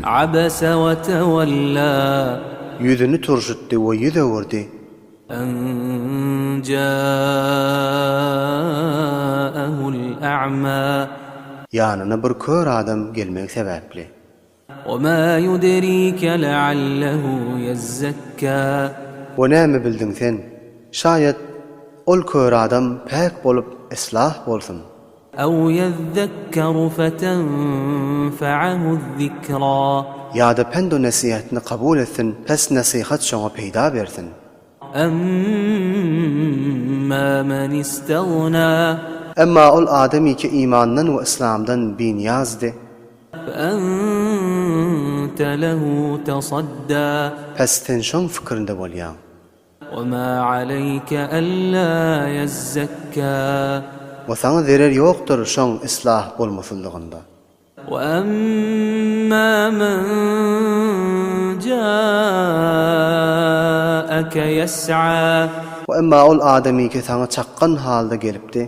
Abasa we tewella. Ýüzüni turşutdy we ýüz öwürdi. En ja'ahul a'ma. Ýanyna bir kör adam gelmegi sebäpli. We ma yudrike leallehu ýezzekka. We näme bildiň sen? Şaýat, ol kör adam päk bolup yslah bolsun. Ew ýezzekkeru fetenfe'ahu'z-zikra. Ýa-da pend-u nesihatny kabul etsin, pes nesihat şoňa peýda bersin. Emma men istagna. Emma ol adamy ki imandan we yslamdan binyýazdy. Feente lehu tasadda. Pes sen şoň fikirinde bolýaň. We ma aleýke alla ýezzekka. We saňa zerer ýokdur şoň islah bolmasyzlygynda. We emma men ja'ake ýes'a. We emma ol adamyki saňa çakgan halda gelipdi.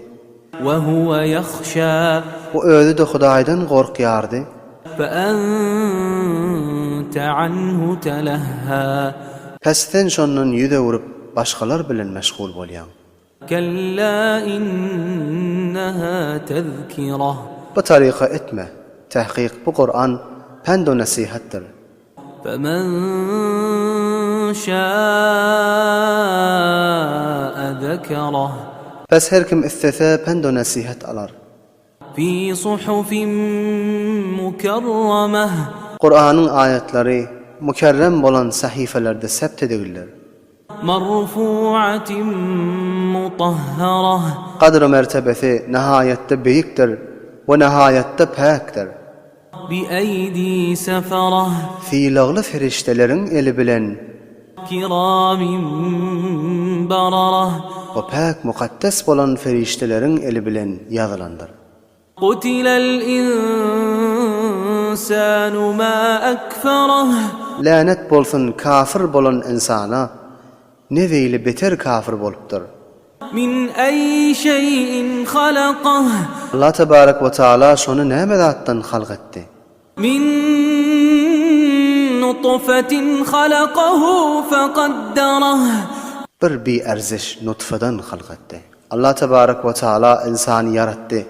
We huwe ýahşa. We özi-de Hudaýdan gorkýardy. Fe ente anhu telehha. Pes sen şondan ýüz öwrüp, başgalar bilen meşgul bolýaň. Kella inneha tezkira. Bu taryka etme. Tahkyk bu Kuran pend-u nesihatdyr. Femen şâ'e zekereh. Pes her kim istese pend-u nesihat alar. Fî suhufin mukerremeh. Kuranyň aýatlary mukerrem bolan sahyfalarda sebt edildir. Merfu'atin mutahharah. Gadry mertebesi nihaýatda beýikdir we nihaýatda päkdir. Bi eýdi seferah. Sylagly perişdeleriň eli bilen. Kiramin bararah. We päk mukaddes bolan perişdeleriň eli bilen ýazylandyr. Kutilel insanu ma ekfereh. Länet bolsun kafir bolan ynsana, ne beýle beter kafir bolupdyr. Min eýi şeýin halakah. Allah tebarek we taala şony näme zatdan halk etdi? Min nutfetin halakahu fekadderah. Bir biärziş nutfedan halk etdi. Allah tebarek we taala ynsany ýaratdy.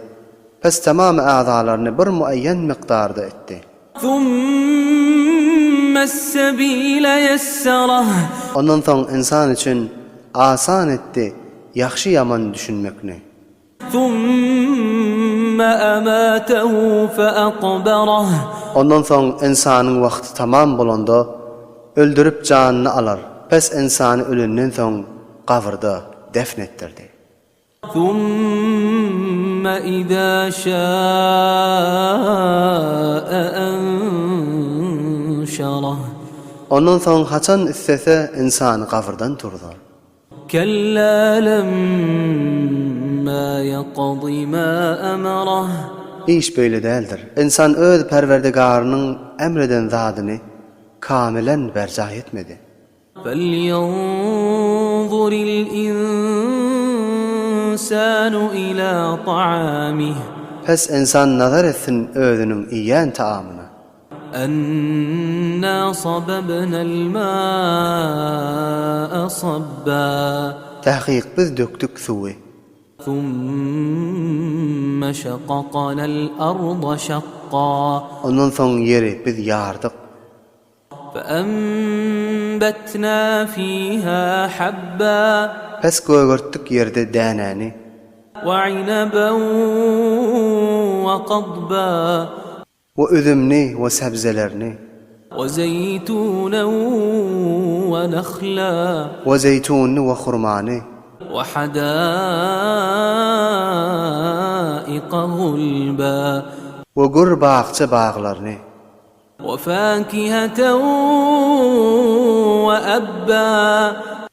Pes tamamy agzalaryny bir muaýýen mykdarda etdi. Summes-sebile ýessereh. Ondan soň ynsan üçin asan etdi ýagşy-ýaman düşünmekni. Summe ematehu feakbereh. Ondan soň ynsanyň wagty tamam bolanda, öldürip janyny alar. Pes ynsany ölenden soň gabyrda defn etdirdi. Summe izâ şâe enşereh. Ondan soň haçan islese ynsany gabyrdan turzar. Kella lemma ýakdy ma emereh. Iş beýle däldir. Ynsan öz Perwerdigarynyň emr eden zadyny kamilen berjaý etmedi. Felýenzuril insanu ila ta'amih. Pes ynsan nazar etsin özüniň iýen taamyna. Enna sababnal ma'a sabba. Takyk biz dökdük suwy. Summe şakaknal arda şakka. Ondan soň ýeri biz ýardyk. Fe'enbetnâ fîhâ habba. Pes gögertdik ýerde dänäni. We'ineben we kadba. We üzümni we sebzelerini. We zeýtunen we nahla. We zeýtunyny we hurmany. We hadaika gulba. We gür bakja baglaryny. We fakiheten we abba.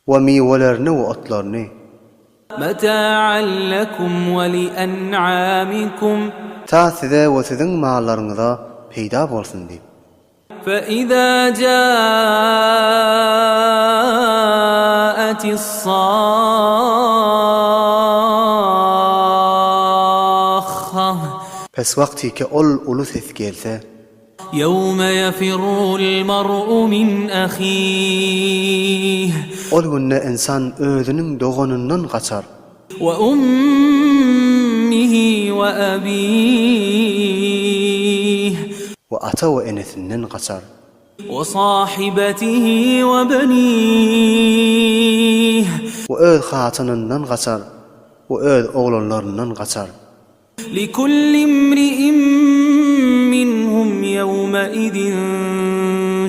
We miwelerini we otlaryny. Meta'an lekum we li en'amikum. Ta size we siziň mallaryňyza peýda bolsun diýip. Fe iza ja'atis-sahha. Pes wagtyky ol uly ses gelse. Ýewme ýefirrul mer'u min ahih. Ol günde ynsan özüniň doganyndan gaçar. We ummihi we abih. We ata we enesinden gaçar. We sahibetihi we benih. We öz hatynyndan gaçar we öz oglanlaryndan gaçar. Likulli imri'in minhum ýewmeizin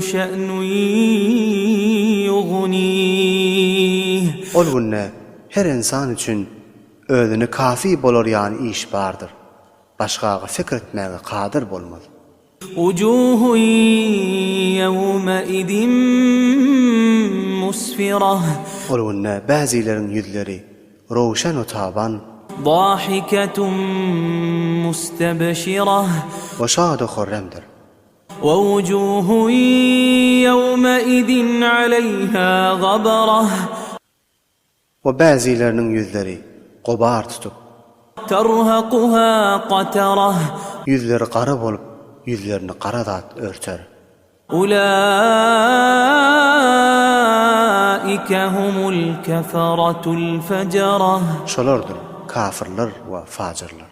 şe'nun ýugnih. Ol günde her ynsan üçin özüne kafi bolar ýaly iş bardyr. Başgaga pikir etmäge kadyr bolmaz. Wujuhun ýewmeizin musfirah. Ol günde bäzileriň ýüzleri röwşen we taban. Dahiketun mustebşirah. We şad-u horremdir. We wujuhun ýewmeizin aleýha gabarah. We bäzileriniň ýüzleri gubar tutup. Terhakuha katarah. Ýüzleri gara bolup, ýüzlerini gara zat örter. Ulaike humul keferatul fejerah. Şolardyr kafyrlar we fajyrlar.